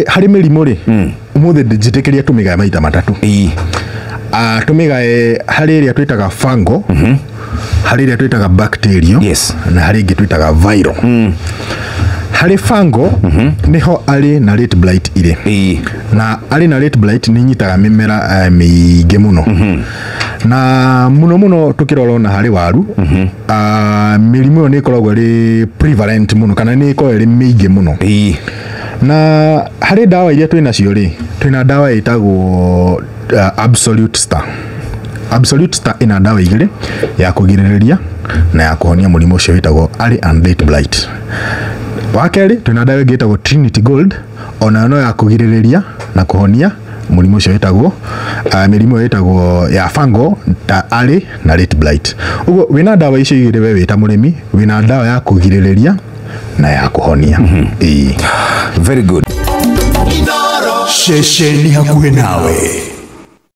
Harĩ mĩrimũ rĩ, ũmũthĩ njĩtĩkĩria tũmĩgae maita matatũ. Ah, tũmĩgae harĩ ĩrĩa twĩtaga fungal, harĩ ĩrĩa twĩtaga bacterial, na harĩ ĩngĩ twĩtaga viral. Harĩ fungal nĩho arĩ na late blight irĩ. Na arĩ na late blight nĩ inyitaga mĩmera mĩingĩ mũno, na mũno mũno tũkĩrora ona harĩ waru, ah, mĩrimũ ĩyo nĩ ĩkoragwo ĩrĩ prevalent mũno kana nĩ ĩkoragwo ĩrĩ mĩingĩ mũno. Na harĩ ndawa iria twĩ nacio rĩ, twĩna ndawa ĩtagwo Absolute Star. Absolute Star ĩna ndawa igĩrĩ, ya kũgirĩrĩria na ya kũhonia mũrimũ ũcio wĩtagwo early and late blight. Wa kerĩ, twĩna ndawa ĩngĩ ĩtagwo Trinity Gold, onayo no ya kũgirĩrĩria na kũhonia mũrimũ ũcio wĩtagwo mĩrimũ ĩyo ĩtagwo ya fungal ta early na late blight. Ũguo wĩna ndawa icio igĩrĩ, we wĩ ta mũrĩmi wĩna ndawa ya kũgirĩrĩria na ya kũhonia. Ĩĩ. Very good. Ceceni hakuhĩ nawe.